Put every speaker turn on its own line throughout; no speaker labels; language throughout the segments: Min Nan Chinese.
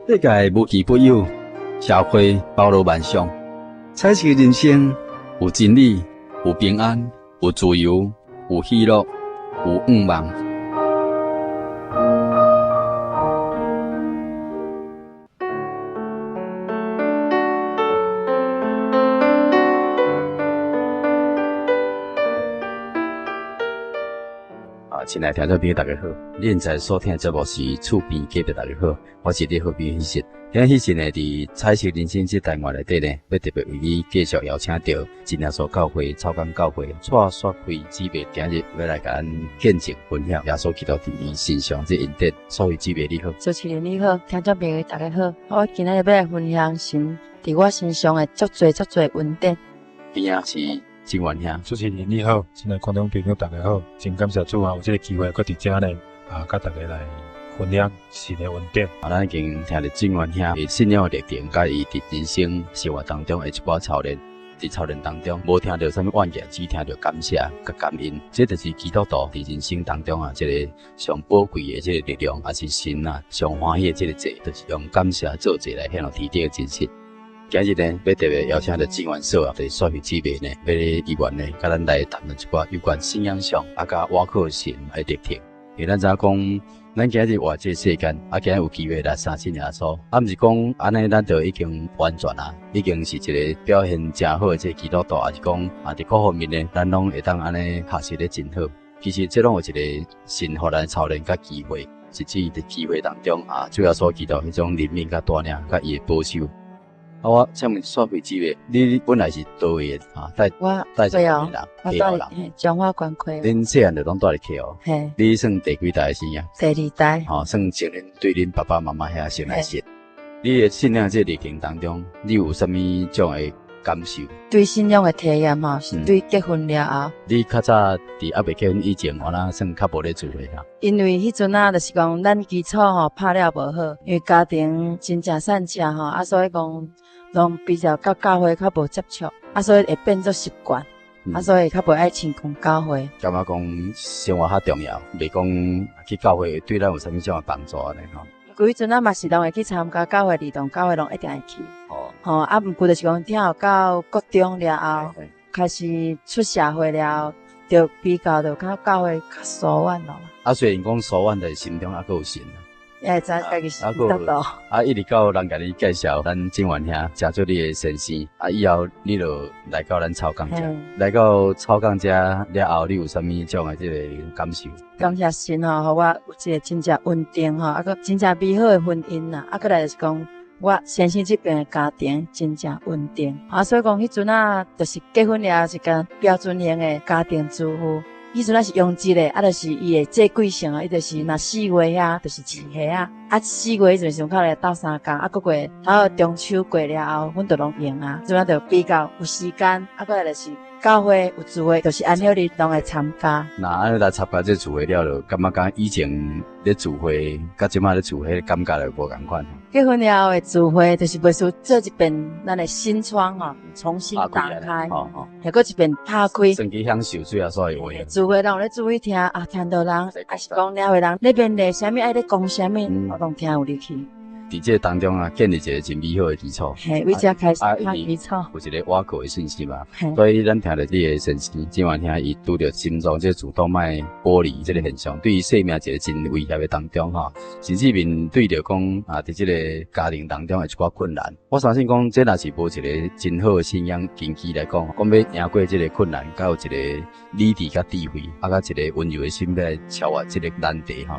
世界無奇不有，社會包羅萬象，彩色人生有真理，有平安，有自由，有喜樂，有願望。親愛聽眾朋友，大家好！你現在所聽的節目是厝邊隔壁，大家好，我是你好朋友彼得。今日彼得呢，佇彩色人生這單元內底呢，欲特別為你繼續邀請著真耶穌教會草崗教會蔡雪惠姊妹，今日欲來共咱見證分享耶穌基督佇伊身上這恩典。雪惠姊妹你好，
主持人你好，聽眾朋友大家好，我今仔日欲來分享神佇我身上的足濟足濟恩典。
邊仔是正源兄，
主持人你好，親愛觀眾朋友大家好，真感謝主啊，有這個機會閣佇遮呢，啊，佮大家來分享神的恩典。
啊，咱已經聽著正源兄的信仰的歷程，佮伊佇人生生活當中的一寡操練，佇操練當中，無聽著啥物怨言，只聽著感謝佮感恩，這就是基督徒佇人生當中啊，這個上寶貴的這個力量，也是神啊上歡喜的這個祭，就是用感謝做祭來獻予天頂的真實。今日呢，欲特別邀請著正源嫂啊，就是雪惠姊妹呢，欲意願呢，佮咱來談論一寡有關信仰上啊，佮倚靠神的歷程。因為咱知影講，咱今日活這個世間，啊，今日有機會來相信耶穌，啊，毋是講按呢，咱就已經完全啊，已經是一個表現誠好的這個基督徒，抑是講啊，佇各方面呢，咱攏會當按呢學習得真好。其實這攏有一個神予咱操練佮機會，是指佇機會當中啊，主耶穌基督彼種憐憫佮帶領，佮伊的保守。啊，我請問雪惠姊妹，你本來是佗位的啊？帶
我
帶啥物人？
我住彰化縣溪。
恁細漢就攏住佇溪湖。
嘿。
你算第幾代生啊？
第二代。
吼，算從恁對恁爸爸媽媽遐先來信。你的信仰這個歷程當中，你有啥物種的感受？
對信仰的體驗吼，是對結婚了後。
你較早佇猶未結婚以前，我哪算較無咧聚會啊？
因為彼陣啊，就是講咱基礎吼拍了無好，因為家庭真正散赤吼，啊，所以講攏比較佮教會較無接觸，啊，所以會變做習慣，啊，所以較袂愛親近教會。
感覺講生活較重要，袂講去教會對咱有啥物種的幫助按呢吼。
彼陣啊嘛是攏會去參加教會，兒童教會攏一定會去。吼，啊，毋過就是講聽後到國中了後，開始出社會了後，就比較就較教會較疏遠咯。
啊，雖然講疏遠，但是心中猶閣有神。
也會知家己是基督徒。
啊，一直到人共你介紹，咱正源兄，成做你的先生。啊，以後你就來到咱草崗遮，來到草崗遮了後，你有啥物種的這個感受？
感謝神吼，予我有一個真正穩定吼，啊，閣真正美好的婚姻啦。啊，閣來就是講，我先生這邊的家庭真正穩定。啊，所以講彼陣啊，就是結婚了後是共標準型的家庭主婦。彼陣仔是養殖的，啊，就是伊會做季性啊，伊就是若四月遐，就是飼蝦仔，啊，四月彼陣時陣較來鬥相共，啊，閣過頭中秋過了後，阮就攏閒啊，這陣就比較有時間，啊，閣來就是教會有聚會，就是安息日攏會參加。
那按呢來參加這聚會了，就感覺佮以前咧聚會，佮這馬咧聚會感覺就無仝款。
結婚了後的聚會，就是袂輸做一遍咱的心窗吼，重新打開，抑閣一遍拍開。
算去享受主耶穌的話。
聚會人有咧注意聽啊，聽著人，抑是講領會人咧面對啥物，愛咧講啥物，我攏聽有入去。
佇這個當中啊，建立一個真美好的基礎。
嘿，為這開始打基礎。
有一個倚靠的信心嘛。所以咱聽著你的先生，正源兄伊拄著心臟這個主動脈剝離這個現象，對伊生命一個真威脅的當中吼，甚至面對著講啊，佇這個家庭當中的一寡困難，我相信講這若是無一個真好的信仰根基來講，講欲贏過這個困難，佮有一個理智佮智慧，啊，佮一個溫柔的心欲來超越這個難題吼。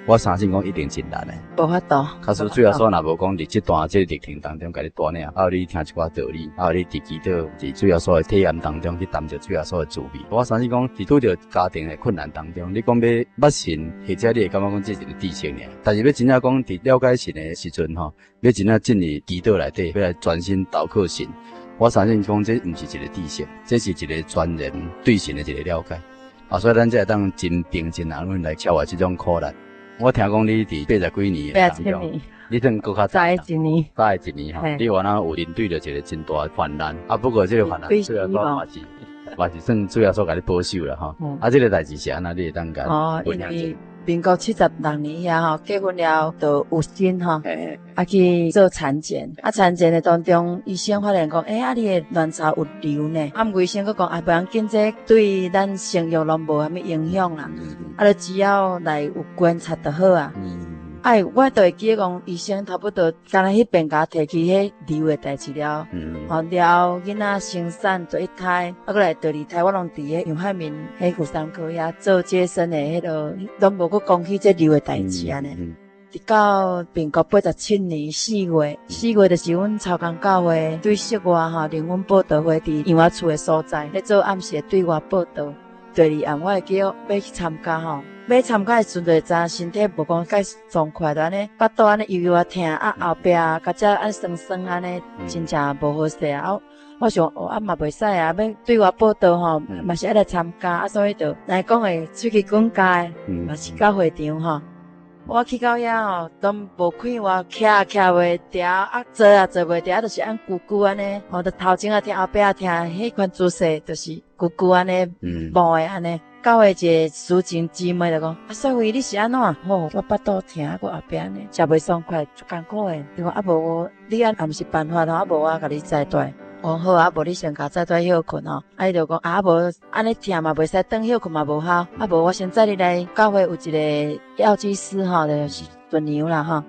我相信講一定真難的，
無法度。
假使主耶穌若無講佇這段這個歷程當中，共你帶領，啊，予你聽一寡道理，啊，予你佇祈禱，佇主耶穌的體驗當中去擔著主耶穌的滋味。我相信講，佇拄著家庭的困難當中，你講欲捌神，或者你會感覺講這是一個知識爾。但是欲真正講佇了解神的時陣吼，欲真正進入祈禱內底，欲來專心投靠神，我相信講這毋是一個知識，這是一個專人對神的一個了解。啊，所以咱才會當真平真安穩來超越這種苦難。我聽講你佇八十幾年
的當中，
你算閣較
早一年，
早一年吼，你原來有面對著一個真大的患難，啊，不過這個患難主要說嘛是嘛是算主耶穌共你保守啦吼。啊，這個代誌是按怎？你會當共
分享一下？民國76年遐吼，結婚了就有身吼，啊去做產檢，啊產檢的當中，醫生發現講，欸，啊你的卵巢有瘤呢，啊毋過醫生閣講，啊無要緊，這對咱生育攏無啥物影響啦，啊，就只要來有觀察就好啊。哎，我就會記得講，醫生差不多敢若彼邊共我提起彼瘤的代誌了，吼了後囡仔生產第一胎，啊閣來第二胎，我攏佇彼楊漢民彼婦產科遐做接生的彼落，攏無閣講起這瘤的代誌按呢。直到民國87年4月，4月就是阮草崗教會對室外吼，靈恩報道會佇楊仔厝的所在咧做暗時的對外報道。第二暗我會記得欲去參加吼。欲參加的時陣，就會知影身體無講介爽快，就按呢腹肚按呢幽幽仔疼，啊後壁共遮按酸酸按呢，真正無好勢啊！我想哦，啊嘛袂使啊，欲對外報道吼，嘛是愛來參加，啊所以就來講會出去滾街，嘛是到會場吼。我去到遐吼，攏無快活，徛也徛袂牢，啊坐也坐袂牢，啊就是按久久按呢，吼，就頭前也疼，後壁也疼，彼款姿勢就是久久按呢，無的按呢。教會一個司琴姊妹就講：啊，雪慧你是按怎？吼，我腹肚疼，閣後壁按呢，誠袂爽快，足艱苦的。伊講啊，無你按也毋是辦法吼，啊無我共你載蹛。我講好啊，無你先共載蹛歇睏吼。啊，伊就講啊，無按呢疼嘛袂使轉歇睏嘛無效。啊，無我先載你來教會有一個藥劑師吼，就是順娘啦吼。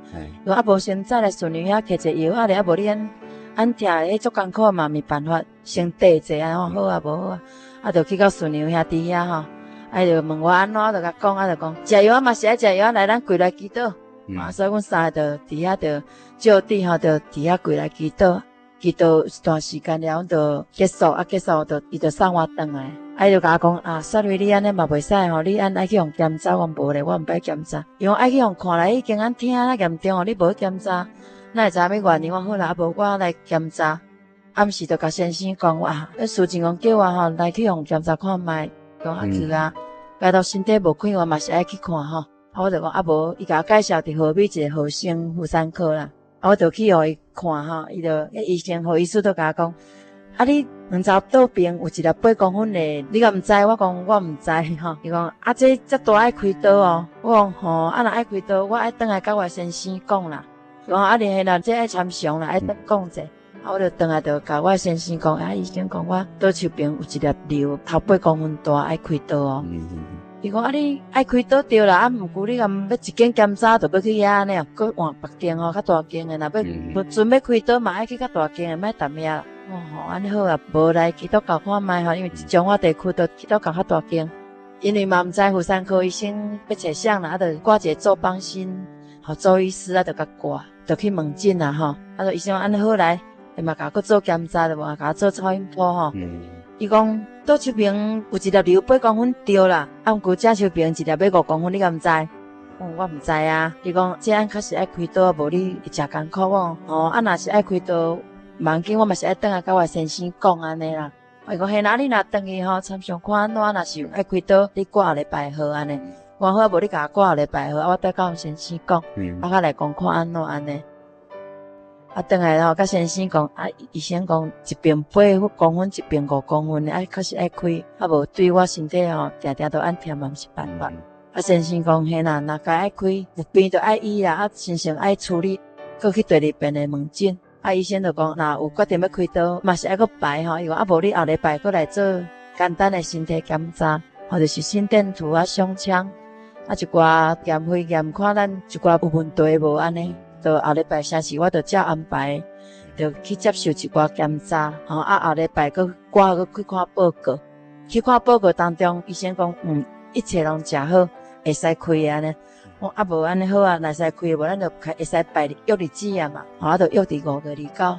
伊講啊，無先載來順娘遐摕一個藥仔咧，啊無你按按疼彼足艱苦嘛，毋是辦法，先綴者啊。我講好啊，無好啊。啊，就去到順娘遐佇遐吼，啊，伊就問我按怎，我就共講，啊，就講食藥仔嘛是愛食藥仔，來咱跪來祈禱。啊，所以阮三个就佇遐就借地吼，就佇遐跪來祈禱，祈禱一段時間了，阮就結束，啊，結束就伊就送我轉來，啊，伊就共我講啊，雪慧你按呢嘛袂使吼，你按愛去予檢查，我講無咧，我毋愛檢查，伊講愛去予看來已經按疼遮嚴重哦，你無去檢查，哪會知啥物原因？我講好啦，啊無我來檢查。暗時就共先生講，哇，彼事情講叫我吼來去予檢查看覓，講啊去啊，感覺身體無快活嘛是愛去看吼。啊，我就講啊無，伊共我介紹佇和美一個和生婦產科啦，啊，我就去予伊看吼，伊就彼醫生何醫師就共我講，啊你卵巢倒邊有一粒八公分的，你敢毋知？我講我毋知吼，伊講啊這遮大愛開刀哦，我講吼，啊若愛開刀，我愛轉來共我先生講啦，伊講啊你啦，這愛參詳啦，愛轉講者。啊，我就轉來就共我先生講，啊，醫生講我左手邊有一粒瘤，頭八公分大，愛開刀哦。伊講啊，你愛開刀對啦，啊，毋過你敢欲一間檢查就欲去遐按呢哦，閣換別間哦，較大間的，若欲準欲開刀嘛，愛去較大間的，莫踮遐。哦吼，按呢好啊，無來基督教看覓吼，因為彰化地區都基督教較大間，因為嘛毋知婦產科醫生欲揣啥啦，啊，就掛一個周邦新，予周醫師啊，就共掛，就去門診啊吼，啊，就醫生講按呢好來。伊嘛共我閣做檢查對無？共我做超音波吼。伊講左手邊有一粒瘤八公分對啦，啊，毋過正手邊一粒欲五公分，你敢毋知？我講我毋知啊。伊講這按確實愛開刀，無你會誠艱苦哦。吼，啊，若是愛開刀，無要緊，我嘛是愛轉來共我先生講按呢啦。伊講嘿，若你若轉去吼，參詳看按怎，若是愛開刀，你掛後禮拜號按呢。我講好啊，無你共我掛後禮拜號，啊，我轉共阮先生講，啊，較來講看按怎按呢。啊，轉來吼，共先生講，啊，醫生講一邊八公分，一邊五公分的，啊，確實愛開，啊，無對我身體吼，定定都按疼嘛，毋是辦法。啊，先生講，嘿啦，若該愛開，有病就愛醫啦，啊，先生愛處理，閣去第二遍的門診。啊，醫生就講，若有決定欲開刀，嘛是愛閣排吼。伊講，啊，無你後禮拜閣來做簡單的身體檢查，或者是心電圖啊、胸腔，啊，一寡驗血驗看咱一寡有問題無按呢。就後禮拜啥時我就照安排，就去接受一寡檢查，吼啊後禮拜閣掛閣去看報告，去看報告當中，醫生講嗯，一切攏誠好，會使開的按呢。我啊無按呢好啊，若會使開，無咱就會使排約日子啊嘛，吼啊就約佇5月29，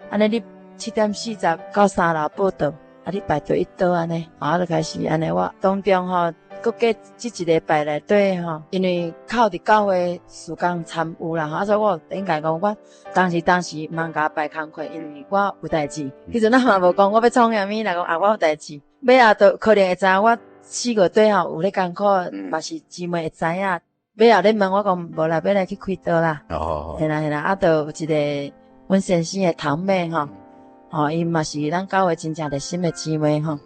按呢你7點40到三樓報到，啊你排隊一桌按呢，啊就開始按呢我當中吼。閣過這一禮拜內底吼，因為較有佇教會事工參與啦，啊，所以我應該講，我當時當時毋通共我排工課，因為我有代誌。彼陣咱嘛無講我欲創啥物，來講啊，我有代誌。尾後就可能會知影我4月底吼有咧艱苦，嘛是姊妹會知影。尾後咧問我講無啦，欲來去開刀啦。哦，嘿啦嘿啦，啊，就有一個阮先生的堂妹吼，吼，伊嘛是咱教會真正熱心的姊妹吼。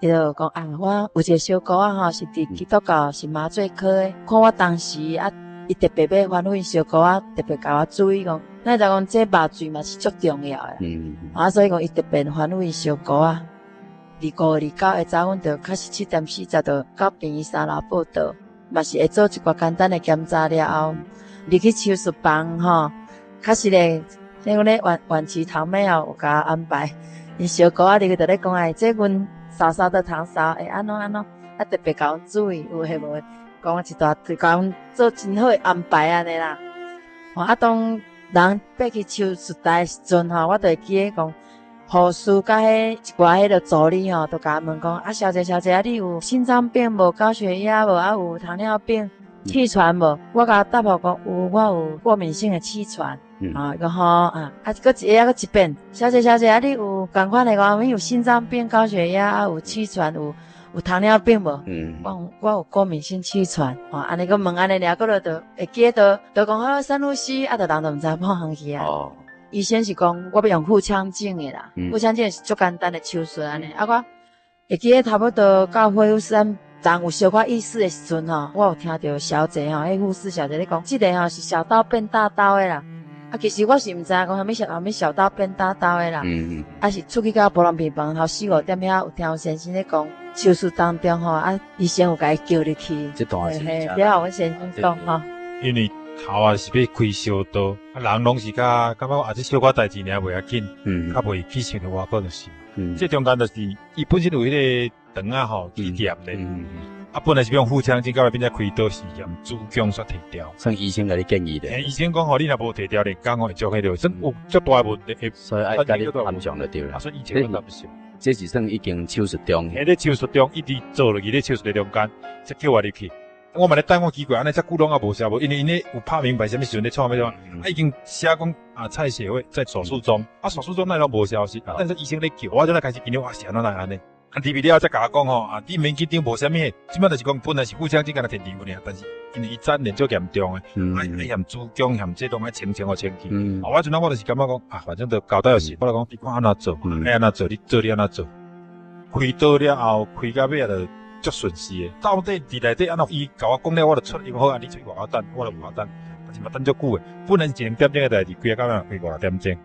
伊就講啊，我有一個小姑仔吼，是佇基督教是麻醉科的，看我當時啊，伊特別欲吩咐𪜶小姑仔特別共我注意講，咱就講這麻醉嘛是足重要的，啊，所以講伊特別吩咐𪜶小姑仔。25月29下晝，阮就確實7點40就到病院三樓報到，嘛是會做一寡簡單的檢查了後，入去手術房吼，確實咧，像講咧婉婉琪堂妹哦，有共我安排，𪜶小姑仔入去就咧講哎，這阮嫂嫂的堂嫂會按怎按怎，啊特別共阮注意，有的無的，講一大堆，共阮做真好的安排按呢啦。啊，當人爬去手術台的時陣吼，我就會記得講，護士佮彼一寡彼个助理吼，都共我問講，啊小姐小姐，啊你有心臟病無？高血壓無？啊有糖尿病、氣喘無？我共答覆講有，我有過敏性的氣喘。啊，伊講吼啊，啊，閣一下閣一遍，小姐小姐，啊你有仝款的無？你有心臟病、高血壓，啊有氣喘，有糖尿病無？我有過敏性氣喘，吼，按呢閣問按呢爾，閣落就會記得，就講好深呼吸，啊，就人就毋知影破遠去啊。醫生是講我欲用腹腔鏡的啦，腹腔鏡是足簡單的手術按呢。啊，我會記得差不多到恢復室，人有小可意識的時陣吼，我有聽著小姐吼，彼護士小姐咧講，這個吼是小刀變大刀的啦。啊，其實我是毋知影講啥物小啥物小刀變大刀的啦。啊是出去到無人病房頭四五點遐有聽有先生咧講，手術當中吼，啊醫生有共伊叫入去。
這段是
嘿，了後阮先生講吼。
因為頭啊是欲開小刀，啊人攏是較感覺啊這小可代誌爾袂要緊，較袂去想著偌久就是。這中間就是伊本身有彼個腸仔吼起炎咧。啊，本來是欲用腹腔鏡，到尾變做開刀是嫌子宮煞提掉。
算醫生共你建議的。
醫生講吼，你若無提掉，連工會足彼落，算有足大的問題。
所以愛共你參詳就對啦。
啊，所以以前阮擔心。
這是算已經手術中。
彼咧手術中一直做落去咧手術的中間，才叫我入去。我嘛咧等，我奇怪，按呢遮久攏也無啥無，因為𪜶咧有拍明白啥物時陣咧創啥物啊，已經寫講啊蔡協會在手術中，啊手術中哪會攏無消息，但是醫生咧叫，我陣才開始緊張，啊是按怎來按呢？啊，入去了後才共我講吼，啊，你免緊張，無啥物，這擺就是講本來是腹腔鏡敢若天地有爾，但是因為伊粘連足嚴重的，啊，嫌子宮嫌這攏愛清清予清氣。啊，我陣我就是感覺講，啊，反正就交代就是，我就講你看按怎做，愛按怎做，你做你按怎做。開刀了後，開到尾就足順勢的。到底佇內底按怎？伊共我講了，我就出，伊講好啊，你出去外口等，我就外口等，但是嘛等足久的。本來是一兩點鐘的代誌，規个到尾開五六點鐘。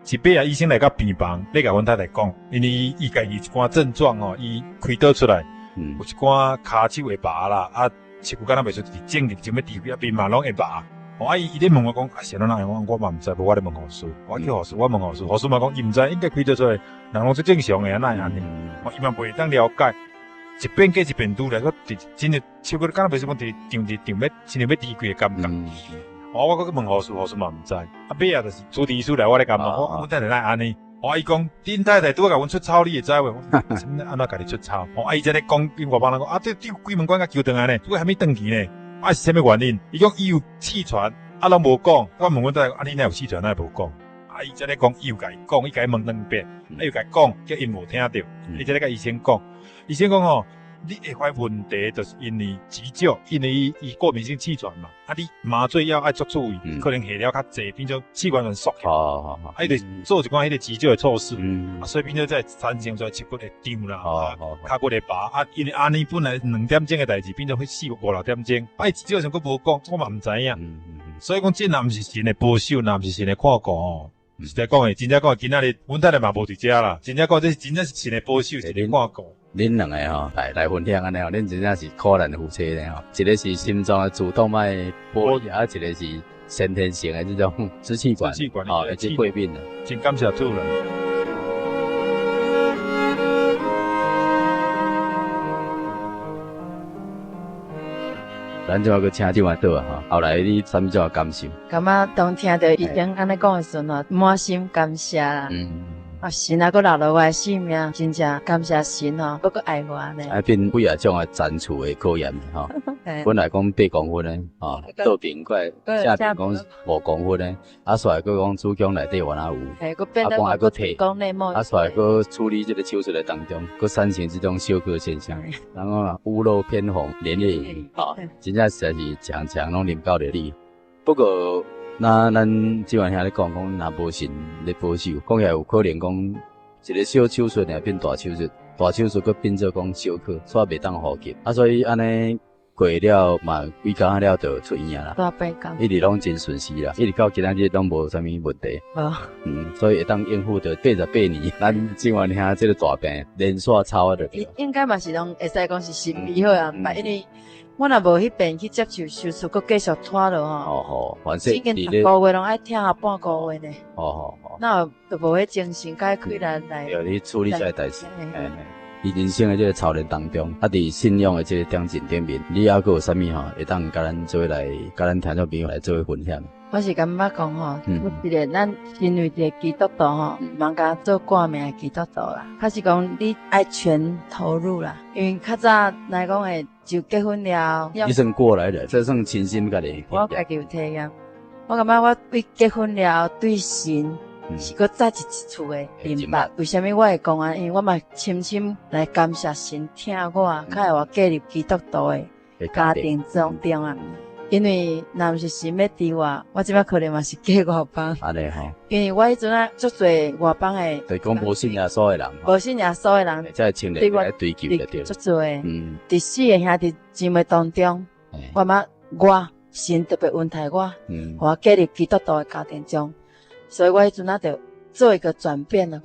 是尾仔醫生來到病房，咧共阮太太講，因為伊家己一寡症狀吼，伊開刀出來，有一寡跤手會麻啦，啊，手敢若袂出，是腫的，像欲除啊，面嘛攏會麻。哦，啊，伊伊咧問我講，啊，是按怎會？我嘛毋知，無我咧問護士，我叫護士，我問護士，護士嘛講伊毋知，應該開刀出來，人攏足正常的，啊，哪會按呢？哦，伊嘛袂當了解，一遍過一遍拄來，我真的手骨敢若袂說講佇脹佇脹欲，親像欲離開的感覺。哦，我閣去問護士，護士嘛毋知。啊，尾仔就是主治醫師來，我咧共問，我阮太太哪會按呢？哦，伊講，恁太太拄仔共阮出醜，你會知無？我啥物按怎共你出醜？哦，啊，伊才咧講，𪜶外幫人講，啊，這這鬼門關共求轉來呢，這啥物轉去呢？啊，是啥物原因？伊講伊有氣喘，啊，攏無講。我問阮太太，啊，你哪有氣喘，哪會無講？啊，伊才咧講，伊有共伊講，伊共伊問兩遍，啊，又共伊講，叫𪜶無聽著。伊才咧共醫生講，醫生講吼。你會發問題，就是因為急救，因為伊伊過敏性氣喘嘛，啊，你麻醉藥愛足注意，可能下了較濟，變做氣管栓縮起來，啊，伊就做一寡彼個急救的措施，啊，所以變做才會產生出來手骨會脹啦，啊，跤骨會麻，啊，因為按呢本來兩點鐘的代誌，變做彼四五六點鐘，啊，伊急救時閣無講，我嘛毋知影，所以講這若毋是神的保守，若毋是神的看顧吼，實在講的，真正講今仔日阮太太嘛無佇遮啦，真正講這是真正是神的保守，神的看顧。
恁兩個吼來來分享按呢吼，恁真正是苦難的夫妻呢吼，一個是心臟的主動脈剝離，啊，一個是先天性的這種支氣管，吼，會過敏的。
真感謝主啦！
咱這擺閣請這碗倒啊吼，後來你啥物種的感受？
感覺當聽著醫生按呢講的時陣吼，滿心感謝啦。啊，神啊，閣留落我的性命，真正感謝神吼，閣閣愛我呢。
啊，變幾啊種的層次的考驗吼。本來講八公分的，吼，倒邊過來正邊講五公分的，啊，煞來閣講子宮內底原來有，啊，講還閣退，啊，煞來閣處理這個手術的當中，閣產生這種休克現象，然後啊，屋漏偏逢連夜雨，吼，真正實在是常常攏臨到著你。不過，那咱這位兄咧講講，若無神咧保守，講起來有可能講一個小手術爾變大手術，大手術閣變做講小可，煞袂當呼吸，啊，所以按呢過了嘛幾工了就出院啊啦。
大八工。
一直攏真順遂啦，一直到今仔日攏無啥物問題。
無。
所以會當應付著88年，咱正元兄這個大病連續操啊，就
應該嘛是攏會使講是神美好安排，因為我若無彼邊去接受手術，閣繼續拖落吼。
哦吼，反正
已經逐個月攏愛疼半個月呢。
哦哦哦。
那有就無彼精神佮氣力來。
對，你處理這個代誌。嘿嘿。佇人生的這個操練當中，啊，佇信仰的這個點陣頂面，你猶閣有啥物吼，會當共咱做伙來，共咱聽眾朋友來做伙分享？
我是感覺講吼，一個咱身為一個基督徒吼，毋通共做掛名的基督徒啦。較是講你愛全投入啦，因為較早來講會就結婚了。
你算過來人，這算親身家己。
我家己有體驗，我感覺我對結婚了對神是閣再一次的明白。為啥物我會講按呢？因為我嘛深深來感謝神疼我，較會予我嫁入基督徒的家庭當中啊。因為若毋是神欲治我，我這擺可能嘛是嫁外邦。
按呢吼。
因為我彼陣啊，足濟外邦的。
對，講無信耶穌的人。
無信耶穌的人。
才會青年來追求就對。
足濟。佇四个兄弟姊妹當中，我感覺我神特別恩待我，予我嫁入基督徒的家庭中，所以我彼陣啊就做一個轉變了，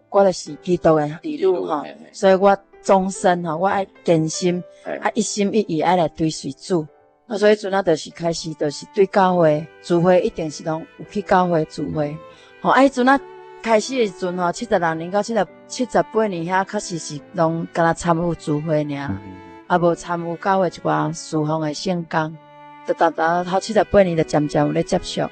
我就是基督的兒女吼，所以我終身吼，我愛堅心，啊一心一意愛來追隨主。啊，所以彼陣啊，就是開始，就是對教會聚會，一定是攏有去教會聚會。吼，啊，彼陣啊，開始的時陣吼，76年到78年遐，確實是攏干焦參與聚會爾，啊，無參與教會一寡事奉的聖工。就逐逐頭78年就漸漸有咧接觸。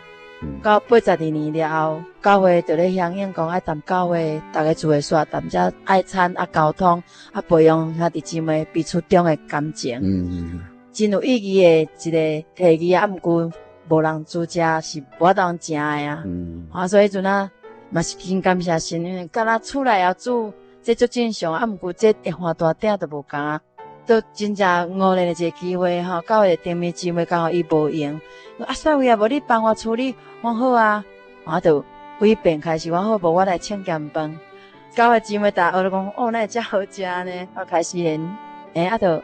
到82年了後，教會就咧響應講愛踮教會，逐个聚會煞踮遮愛餐啊溝通啊培養兄弟姊妹彼此中的感情。真有意義的一個提議啊，毋過無人煮食是無法度食的啊。啊，所以彼陣啊，嘛是真感謝神，因為敢若厝內也煮，這足正常啊。毋過這會換大鼎就無仝啊，都真正偶然的一個機會吼，教會頂面姊妹剛好伊無閒，啊，雪慧啊，無你幫我處理，我講好啊，我就為彼邊開始，我好無我來穿鹹飯，教會姊妹逐家學講，哦，哪會遮好食呢？我開始連，啊，就。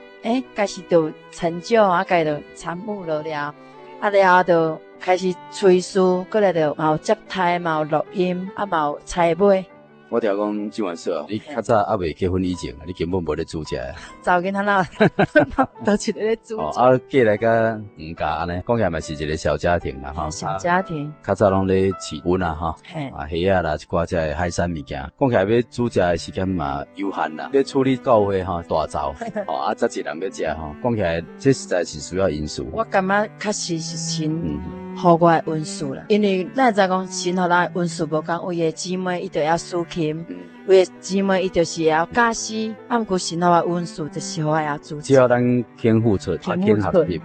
開始就成就啊，家就參與落了，啊了後就開始炊事，過來就嘛有接待，嘛有錄音，啊嘛有採買。
我聽講這元嫂，你較早猶未結婚以前，你根本無咧煮食。
查某囡仔哪有，都是咧煮。
哦，啊，嫁來佮黃家按呢，講起來嘛是一個小家庭啦，吼。
小家庭。
較早攏咧飼阮啊，吼。啊，蝦仔啦，一寡這个海產物件，講起來欲煮食的時間嘛有限啦。欲處理教會吼大灶，吼啊，才一人欲食吼，講起來這實在是需要恩賜。
我感覺確實是神予我的恩賜啦，因為咱會知講神予人的恩賜無仝，有的姊妹伊就會曉司琴，有的姊妹伊就是會曉教詩，啊，毋過神予我的恩賜就是予我會曉煮。
只要咱肯付出，肯學習，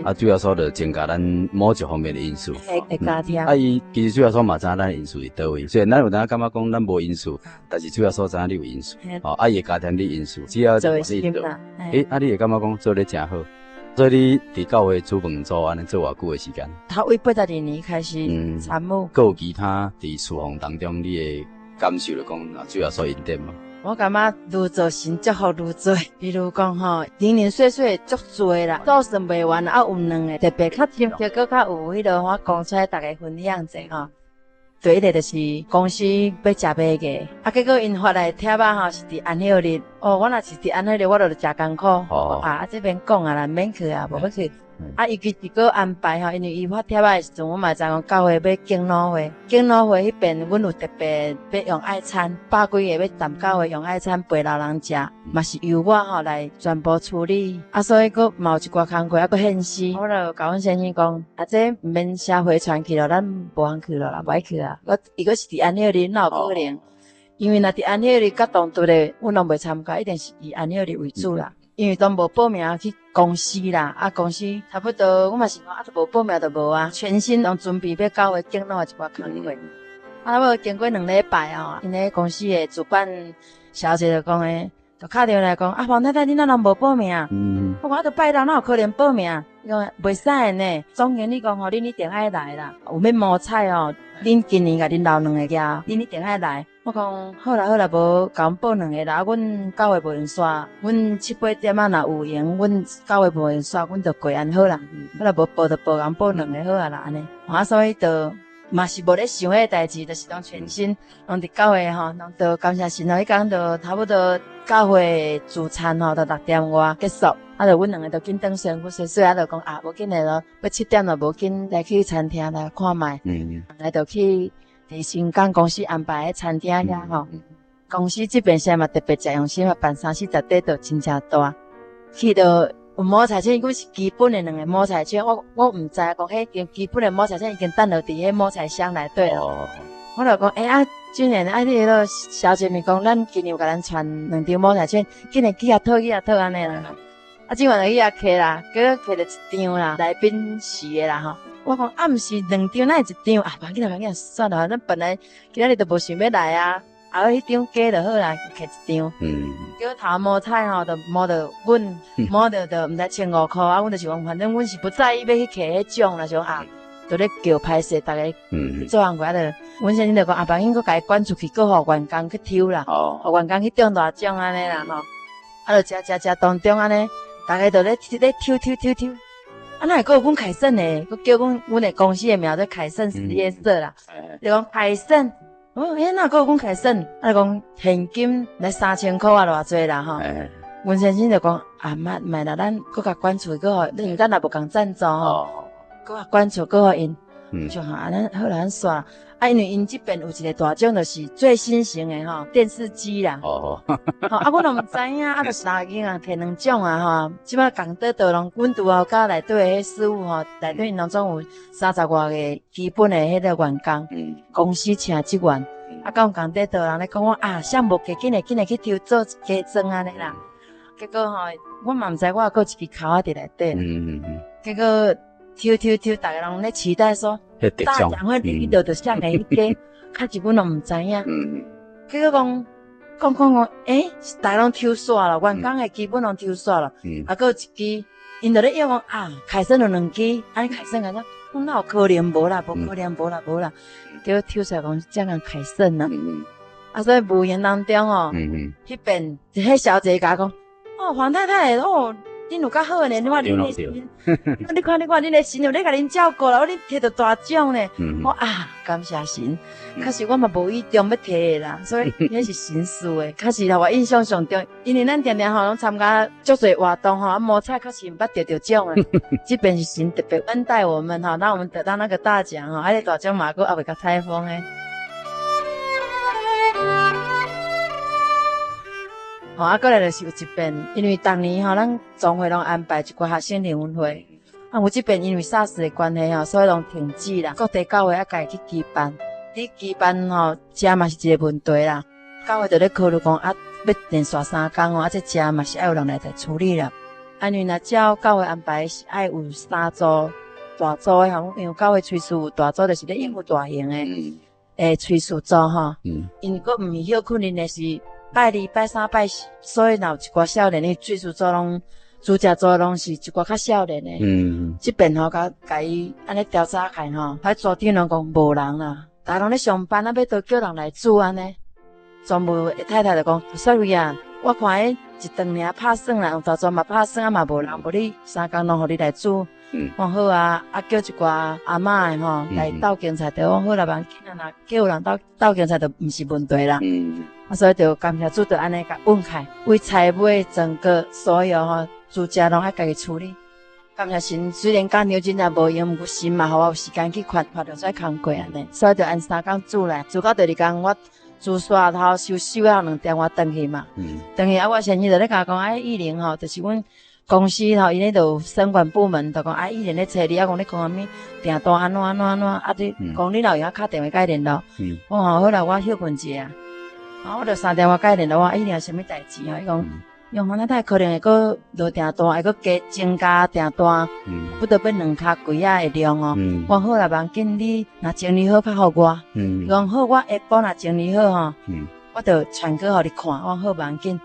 啊，主耶穌就增加咱某一方面的恩賜。
會加添。
啊，伊其實主耶穌嘛知影咱的恩賜佇佗位，雖然咱有當感覺講咱無恩賜，但是主耶穌知影你有恩賜，哦，啊，伊會加添你恩賜，只要你做。啊，你會感覺講做得誠好，所以你佇教會煮飯組按呢做偌久的時間？
頭為82年開始參與。
閣有其他佇事奉當中，你的感受就講，主耶穌恩典無？
我感覺愈做神祝福愈濟，比如講吼，零零碎碎足濟啦，數算袂完啊，有兩个特別較深刻，閣較有彼落我講出來，逐家分享者吼。第一个就是公司欲食麦个，啊，結果𪜶發來帖仔吼是佇安息日，哦，我若是佇安息日，我就誠艱苦，啊，這免講啊啦，免去啊，無欲去。啊，伊其實閣安排吼，因為伊發帖仔的時陣，阮嘛知影講教會欲敬老會，敬老會彼邊阮有特別欲用愛餐，百幾个欲踮教會用愛餐陪老人食，嘛是由我吼來全部處理。啊，所以閣嘛有一寡工課，啊，閣獻詩，我就共阮先生講，啊，這毋免寫回傳去咯，咱無通去咯啦，無愛去啊。我伊閣是佇安息日，哪有可能？因為若佇安息日佮同隊的，阮攏袂參加，一定是以安息日為主啦。因為都無報名去公司啦，啊公司差不多，我嘛是講啊，都無報名就無啊，全心攏準備欲教會敬老的一寡工課。啊，尾經過兩禮拜吼，𪜶咧公司的主管小姐就講的，就敲電話來講，啊黃太太，你哪攏無報名？我講啊，都拜六哪有可能報名？伊講袂使的呢，總經理講吼，恁一定愛來啦，有欲摸彩哦，恁今年共恁留兩个額，恁一定愛來。我講好啦好啦，無共阮報兩个啦，阮教會無閒煞，阮七八點仔若有閒，阮教會無閒煞，阮就過按好啦。好啦，無報就報，共報兩个好啊啦，按呢。啊，所以就嘛是無咧想彼个代誌，就是當全心攏佇教會吼，攏都感謝神吼，彼工就差不多教會聚餐吼，就6點外結束，啊，就阮兩个就緊轉身軀洗洗，啊，就講啊，無緊的咯，欲7點了，無緊來去餐廳來看覓。來就去。佇新港公司安排的餐廳遐吼，公司這邊現在嘛特別誠用心嘛，辦三四十塊就真正大。去到有摸彩券，阮是基本的兩个摸彩券，我毋知講彼基本的摸彩券已經等落佇彼摸彩箱內底咯。我就講，欸啊，俊賢啊，你彼个小姐咪講，咱今年有共咱傳兩張摸彩券，緊來去遐討去遐討按呢啦。啊，這晚就去遐摕啦，結果摕著一張啦，來賓席的啦吼。我講啊，毋是兩張，哪會一張啊？無要緊，無要緊，算了，咱本來今仔日就無想欲來啊，啊，彼張加就好啦，摕一張。結果頭摸彩吼，就摸著阮，摸著就毋知1500箍啊，阮就是講，反正阮是不在意欲去摕彼獎啦，想啊，就咧叫歹勢，逐个做工過啊，就阮先生就講啊，無要緊，閣共伊捐出去，閣予員工去抽啦，予員工去中大獎按呢啦吼。啊，就食食食當中按呢，逐个就咧咧抽抽抽抽。啊，哪會閣有阮凱盛的，閣叫阮阮的公司的名做凱盛實業社啦。就講凱盛，哦，欸，哪閣有阮凱盛？啊，就講現金來3000箍啊，偌濟啦吼。阮先生就講啊，莫莫啦，咱閣共捐出去，閣予，因為咱也無共贊助吼，閣共捐出，閣予𪜶。就好，按呢好啦，咱煞。啊，因為𪜶這邊有一个大獎，就是最新型的吼電視機啦。吼，啊，阮嘛毋知影，啊，就是三个囡仔提兩種啊，吼。這擺共倒倒攏，阮拄好佮內底彼師傅吼，內底𪜶攏總有三十外个基本的彼个員工，公司請職員。啊，敢有共底倒人咧講我啊，啥無加緊的，緊來去抽做加裝按呢啦。結果吼，我嘛毋知我猶閣有一支鉤仔佇內底。結果。抽抽抽，逐个攏咧期待說大獎會入去著著啥個彼个，確實阮攏毋知影。結果講講講講，欸，逐个攏抽煞啦，員工的基本攏抽煞啦。啊，閣有一支，𪜶就咧約講啊，凱盛有兩支，按呢凱盛凱盛，講哪有可能無啦，無可能無啦無啦。結果抽出來講這樣凱盛啊。啊，所以無形當中哦，彼邊彼小姐共我講，哦，黃太太，哦。恁有較好的呢，你看恁的神，你看你看恁的神有咧共恁照顧啦，我恁提著大獎呢。我啊，感謝神，確實我嘛無意中欲提的啦，所以彼是神賜的。確實予我印象上重，因為咱定定吼攏參加足濟活動吼，啊摸彩確實毋捌得著獎的。這邊是神特別恩待我們吼，讓我們得到那個大獎吼，啊，彼大獎嘛閣猶未共拆封的。吼啊，過來就是有一遍，因為逐年吼，咱總會攏安排一寡學生聯歡會，啊，有這遍因為 SARS 的關係吼，所以攏停止啦。各地教會愛家己去舉辦，佇舉辦吼，食嘛是一個問題啦。教會就咧考慮講啊，欲連續3工吼，啊，這食嘛是愛有人來來處理啦。啊，因為若照教會安排是愛有三組大組的吼，因為教會炊事有大組，就是咧應付大型的。欸，炊事組吼，𪜶閣毋是歇睏，𪜶的是拜二、拜三、拜四，所以若有一寡少年的炊事組攏，煮食組攏是一寡較少年的。這邊吼，共共伊按呢調查起來吼，彼組長攏講無人啦，逐家攏咧上班，啊，欲倒叫人來煮按呢？總務的太太就講，雪慧啊，我看彼一頓爾拍算啦，大全嘛拍算啊嘛無人，無你三工攏予你來煮。講好啊，啊叫一寡阿嬤的吼來鬥競菜，就講好啦，無要緊啊，若叫有人鬥鬥競菜就毋是問題啦。啊，所以就感謝主，就按呢共穩開，為菜尾整個所有吼煮食攏愛家己處理。感謝神，雖然工廠真正無閒，毋過神嘛予我有時間去看看著這工課按呢，所以就按三工煮來，煮到第二工我煮煞頭收收了2點外轉去嘛。轉去啊，我先生就咧共我講，啊，玉玲吼，就是阮。公司吼，𪜶咧就有生管部門，就講啊，以前咧揣你，啊講你講啥物訂單按怎按怎按怎，啊你講你若有閒敲電話共伊聯絡。我講好啦，我歇睏一下，啊我就3點外共伊聯絡，我伊有啥物代誌吼？伊講，用黃太太可能會閣落訂單，會閣加增加訂單，不得欲兩跤櫃仔的量哦。我講好啦，無要緊，你若整理好較予我。伊講好，我下晡若整理好吼，我就傳過予你看。我講好，無要緊。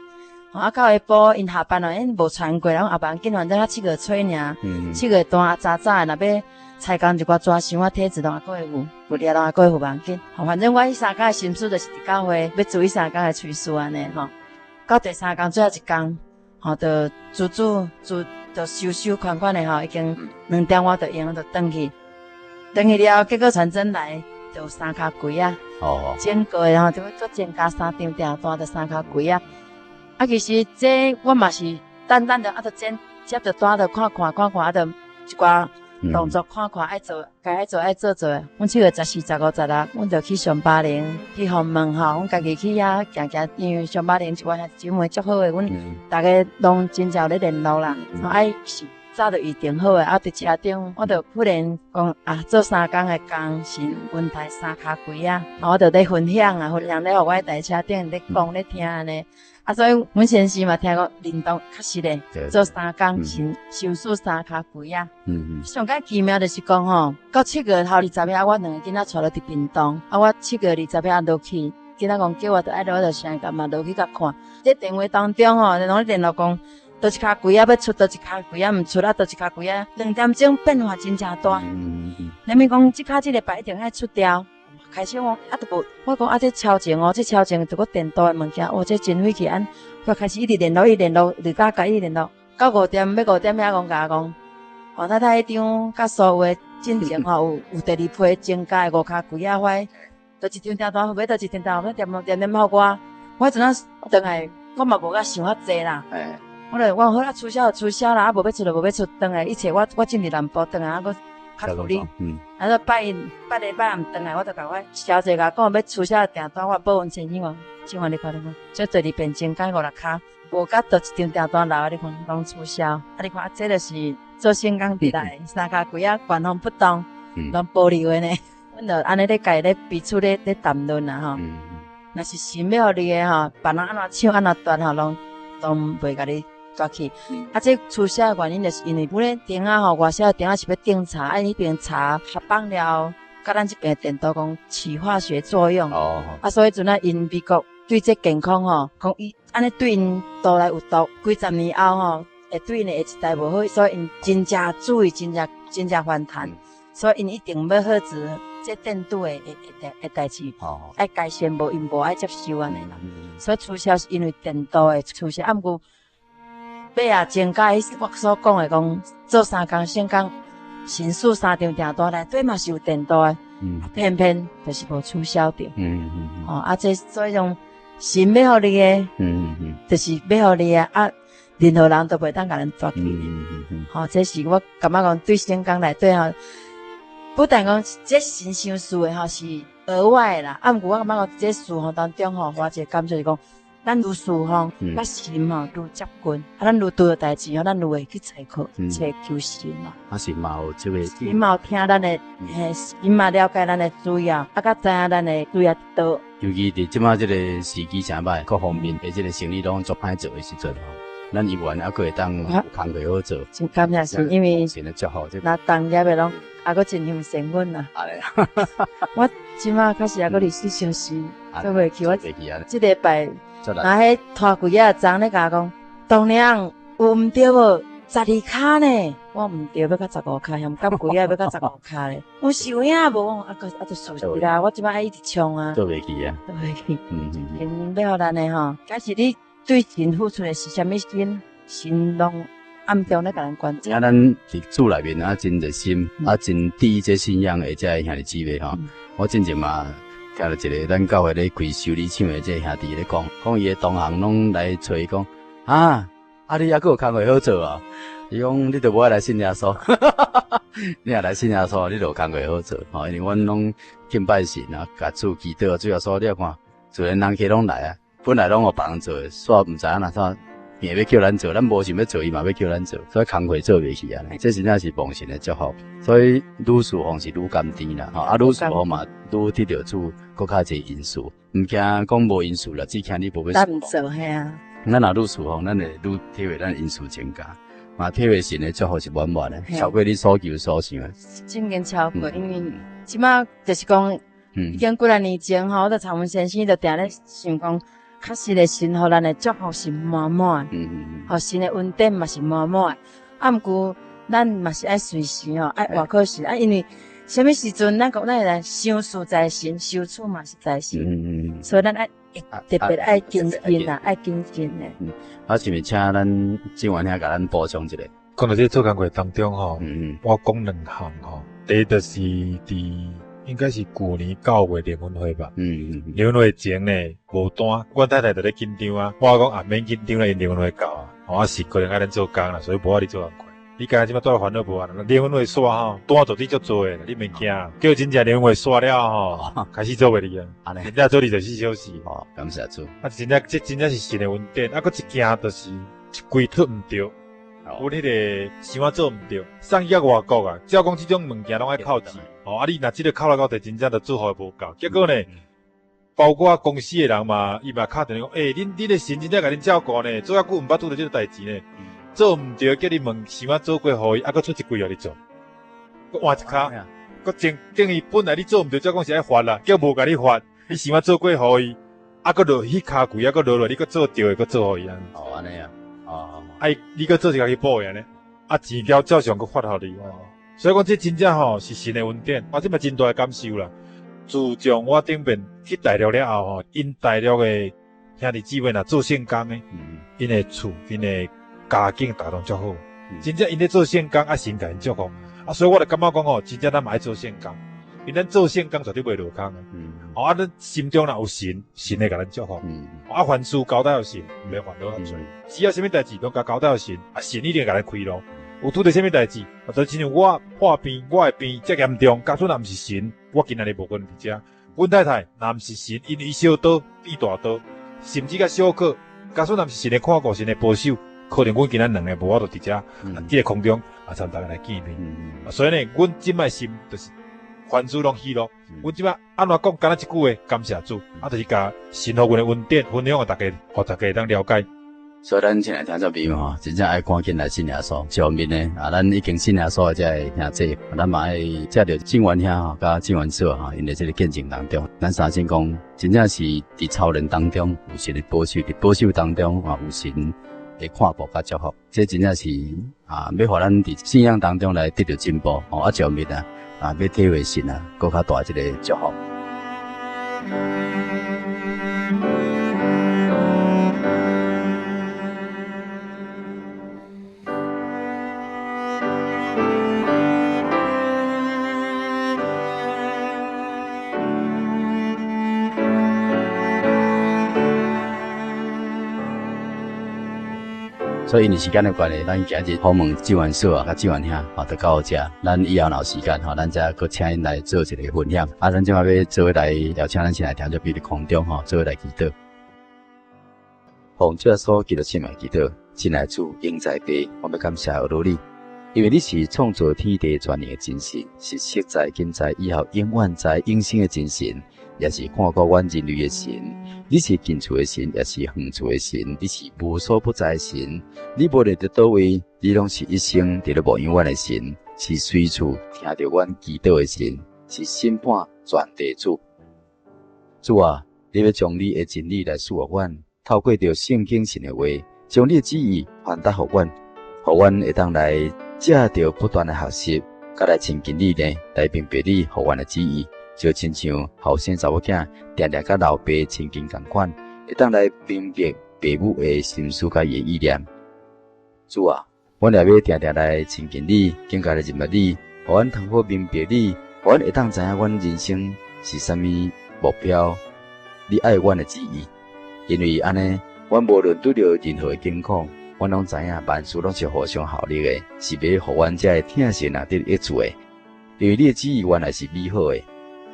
啊，到下晡𪜶下班了，𪜶無傳過來，我啊無要緊，反正我7月初爾，7月單啊早早的，若欲裁工一寡紙箱啊、貼紙攏猶閣會有，物料攏猶閣會有，無要緊。反正我彼三工的心思就是佇教會欲做彼三工的炊事按呢吼。到第三工最後一工，吼，就煮煮煮，就收收款款的吼，已經2點外就閒，就轉去。轉去了，結果傳真來就有三跤櫃仔，整個的吼，就閣增加三張訂單，就三跤櫃仔。啊，其實這我嘛是等等著，啊，就剪接著單，就看看看看，啊，就一寡動作看看愛做，該愛做愛做做。阮7月14、15、16，阮就去上巴陵去訪問吼，阮家己去遐行行，因為上巴陵一寡兄弟姊妹足好的，阮逐家攏真正有咧聯絡啦。啊，是早就預定好的，啊，佇車頂我就忽然講啊，做三工的工是溫台三跤櫃仔，我就咧分享啊，分享咧，予我佇車頂咧講咧聽按呢。啊，所以阮先生嘛聽講認同，確實咧，做三工先收拾三跤櫃仔。上較奇妙就是講吼，到7月頭20日，我兩个囡仔帶落佇屏東，啊，我7月20日落去，囡仔講叫我著愛落，我就先共嘛落去共看。這電話當中吼，攏咧聯絡講，佗一跤櫃仔欲出，佗一跤櫃仔毋出，啊，佗一跤櫃仔，兩點鐘變化真正大。連咪講，這跤這禮拜一定愛出掉。開始我啊，都無，我講啊，這超前哦，這超前著閣電鍍的物件，哇，這真費氣按，我開始一直聯絡，一直聯絡，日加共伊聯絡，到五點欲5點遐講共我講，黃太太彼張佮所有的進前吼，有第二批增加的五跤櫃仔塊，佗一張訂單，欲佗一張訂單，欲點點點予我，我彼陣仔轉來，我嘛無佮想較濟啦，我就我講好啦，取消就取消啦，啊無欲出就無欲出，轉來一切我我進佇南部轉來啊閣。較處理，啊，說拜拜禮拜暗轉來，我就共我小姐共講欲取消訂單，我報阮先生講，這番你看你看，這第二遍增加五六跤，無佮佗一張訂單留，你看攏取消，啊，你看啊，這就是做聖工佇內三跤櫃仔原封不動，攏保留的呢。阮就按呢咧共伊咧彼此咧咧談論啦吼。若是神欲予你的吼，別人按怎搶按怎奪吼，攏攏袂共你。奪去，啊！這取消的原因就是因為阮的燈仔吼，外銷的燈仔是欲頂查，啊，彼邊查合放了後，佮咱這邊的電鍍講起化學作用，啊，所以陣仔𪜶美國對這健康吼，講伊按呢對𪜶肚內有毒，幾十年後吼，會對𪜶的下一代無好，所以𪜶真正注意，真正真正反彈，所以𪜶一定欲好做這電鍍的的的的代誌，愛改善無𪜶無愛接受按呢啦，所以取消是因為電鍍的取消，啊，毋過。尾仔增加彼我所講的講做三工聖工，神賜三張訂單內底嘛是有電鍍的，偏偏就是無取消著。哦，啊，這所以講神欲予你的，就是欲予你的啊，任何人都袂當共咱奪去。吼，這是我感覺講對聖工內底吼，不但講這神賞賜的吼是額外的啦，啊，毋過我感覺講這侍奉當中吼，我一個感受是講。咱愈侍奉，佮神吼愈接近，啊，咱愈拄著代誌吼，咱愈會去揣靠、揣求神嘛。
啊，神嘛有這個，
神嘛有聽咱的，嘿，神嘛了解咱的需要，啊，閣知影咱的需要佇佗。
尤其佇這馬這個時機誠歹，各方面的這個生意攏足歹做的時陣吼，咱猶原猶閣會當有工課好做。
真感謝神，因為
神的祝福，
若同業的攏猶閣真相信阮啦。我這馬確實猶閣24小時做袂去，我這禮拜。若彼拖櫃仔的昨咧共我講，當娘有毋對無？12跤呢？我毋對，欲到15跤，嫌夾櫃仔欲到15跤咧。我是有影無？我啊閣啊就事實啦，我這擺愛一直衝啊。
做袂去啊？
做袂去。神欲予咱的吼，假使你對神付出的是啥物心，神攏暗中咧共咱觀察。
啊，咱佇主內面啊，真熱心，啊，真佇這信仰的這兄弟姊妹吼，我進前嘛。聽著一個咱教會咧開修理廠的這個兄弟咧講，講伊的同行攏來揣伊講，啊，啊你猶閣有工課好做啊？伊講你著無愛來信耶穌，你若來信耶穌，你就有工課好做，吼，因為阮攏敬拜神啊，共主祈禱，主耶穌你看，自然人客攏來啊，本來攏予別人做的，煞毋知影按怎。硬欲叫咱做，咱無想欲做，伊嘛欲叫咱做，所以工課做袂去啊。這真正是蒙神的祝福，所以愈侍奉是愈甘甜啦。吼，啊，愈侍奉嘛，愈得著主閣較濟恩賜，毋驚講無恩賜啦，只驚你無欲侍奉。
咱毋做嘿啊。
咱若愈侍奉，咱會愈體會咱恩賜增加，嘛體會神的祝福是滿滿的，超過你所求所想的。
真經超過，因為這馬就是講，已經幾若年前吼，我就參阮先生就定咧想講。確實的，神予咱的祝福是滿滿，予神的恩典嘛是滿滿。啊，毋過咱嘛是愛隨時吼，愛倚靠神啊，因為啥物時陣咱講咱會來想事在神，相處嘛是在神，所以咱愛特別愛謹慎啊，愛謹慎的。
嗯，啊，是毋是請咱正元兄共咱補充一下？
講到這個做工課當中吼，我講兩項吼，第一就是佇應該是舊年9月聯歡會吧。聯歡會前呢，無單，阮太太就咧緊張啊，我講啊免緊張啦，𪜶聯歡會到啊，我是可能愛恁做工啦，所以無法度做工課。你敢若這擺帶煩惱無啊？聯歡會煞吼，單絕對足濟的，你免驚。叫真正聯歡會煞了吼，開始做袂哩啊，真正做24小時。
哦，感謝主。
啊，真正這真正是神的恩典。啊，閣一件就是一櫃出毋著，阮彼个想法做毋著，送去到外國啊，照講這種物件攏愛扣錢。哦，啊，你若這个扣來扣去，真正就做予無夠。結果呢，包括公司的人嘛，伊嘛敲電話講，欸，恁的神真正共恁照顧呢，做遮久毋捌拄著這个代誌呢。做毋著，叫你問想法做過予伊，啊，閣出一櫃予你做，閣換一跤，閣等等於本來你做毋著，照講是愛罰啦，叫無共你罰，你想法做過予伊，啊，閣落彼跤櫃，啊，閣落落，你閣做著的，閣做予伊按呢。
哦，按呢啊，哦，
啊，你閣做一跤去補的按呢，啊，錢交照常閣發予你。所以講這真正吼是神的恩典，我這嘛真大的感受啦。自從我頂遍去大陸了後吼，𪜶大陸的兄弟姊妹若做聖工的，𪜶的厝，𪜶的家境逐個攏足好，真正𪜶咧做聖工，啊神共𪜶祝福，啊所以我就感覺講吼，真正咱嘛愛做聖工，因咱做聖工絕對袂落空的，啊咱心中若有神，神會共咱祝福，啊凡事交代予神，毋免煩惱遐濟，只要啥物代誌攏共交代予神，啊神一定會共咱開路。有拄著啥物代誌，啊就親像我破病，我的病遮嚴重，假使若毋是神，我今仔日無可能佇遮。阮太太若毋是神，因為小刀變大刀，甚至較小可，假使若毋是神的看顧，神的保守，可能阮今仔兩个無法度佇遮，佇個空中啊，參大家來見面。所以呢，阮這擺心就是凡事攏喜樂。阮這擺按怎講，敢若一句話，感謝主，啊，就是共神予阮的恩典分享予大家，予大家會當了解。
所以咱親愛聽眾朋友吼，真正愛趕緊來信耶穌。上面呢，啊，咱已經信耶穌的這个兄弟，咱嘛愛藉著正元兄吼，佮正元嫂吼，𪜶的這个見證當中，咱相信講，真正是佇操練當中有神的保守，佇保守當中啊有神的看顧佮祝福，這真正是啊，欲予咱佇信仰當中來得著進步吼，啊，上面啊，啊，欲體會神啊，閣較大這个祝福。所以因為時間的關係，咱今日訪問志源嫂啊，佮志源兄，吼，就到這。咱以後若有時間吼，咱再閣請𪜶來做一个分享。啊，咱這擺欲做伙來邀請咱親愛聽眾朋友佇空中吼，做伙來祈禱。奉主耶穌基督聖名祈禱，親愛主，永在父，我欲感謝阿羅你，因為你是創造天地全能的真神，是昔在、今在、以後永遠在、永生的真神，也是看顧阮人類的神。你是近處的神，也是遠處的神，你是無所不在的神。你無論佇佗位，你攏是一生佇咧牧養阮的神，是隨處聽著阮祈禱的神，是審判全地主。主啊，你欲將你的真理來賜予阮，透過著聖經神的話，將你的旨意傳達予阮，予阮會當來藉著不斷的學習，佮來親近你呢，來明白你予阮的旨意，就親像後生查某囝定定佮老爸親近仝款，會當來明白爸母的心思佮伊的意念。主啊，阮也欲定定來親近你，更加來認識你，予阮通好明白你，予阮會當知影阮人生是啥物目標，你愛阮的旨意。因為按呢，阮無論拄著任何的境況，阮攏知影萬事攏是互相效力的，是欲予阮這个疼神人得益處的。因為你的旨意原來是美好的，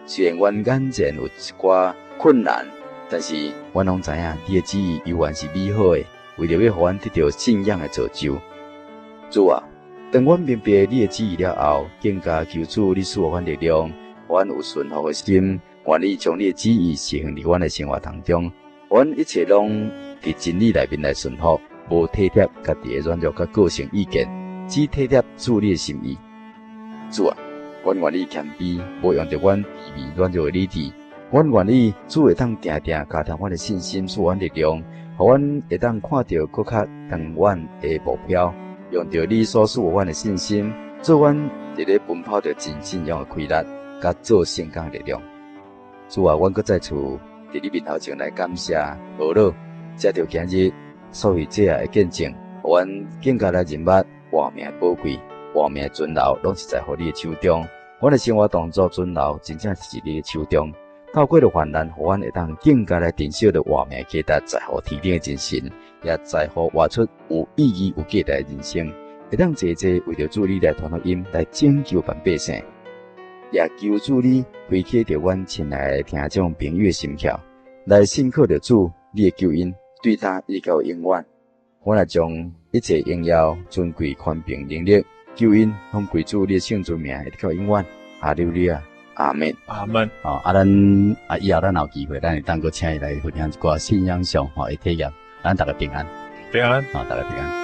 雖然阮眼前有一寡困難，但是阮攏知影你的旨意猶原是美好的，為著欲予阮得著信仰的造就。主啊，當阮明白你的旨意了後，更加求主你賜予阮力量，予阮有順服的心，願意將你的旨意實行佇阮的生活當中，予阮一切攏佇真理內面來順服，無體貼家己的軟弱佮個性意見，只體貼主你的心意。主啊，阮願意謙卑，無用著阮卑微軟弱的理智。阮願意主會當定定加添阮的信心，賜阮力量，予阮會當看著閣較長遠的目標，用著你所賜予阮的信心，做阮佇咧奔跑著真信仰的氣力，佮做聖工的力量。主啊，阮閣再次佇你面頭前來感謝呵咾，藉著今日所謂這的見證，予阮更加來認捌活命的寶貴，活命的存留，攏是在乎你的手中。阮的生活動作存留，真正是佇你的手中。透過著患難，予阮會當更加來珍惜著活命的價值，在乎天頂的真神，也在乎活出有意義、有價值的人生，會當齊齊為著主你來傳福音，來拯救萬百姓。也求主你開啟著阮親愛的聽眾朋友的心竅，來信靠著主你的救恩，對他一直到永遠。阮來將一切榮耀、尊貴、權柄、能力、救恩，攏歸主你的聖尊名，一直到永遠。哈利路亞，阿門。
阿門。
哦，啊，咱啊，以後咱有機會，咱會當閣請伊來分享一寡信仰上吼的體驗。咱逐家平安，
平安，
好，逐家平安。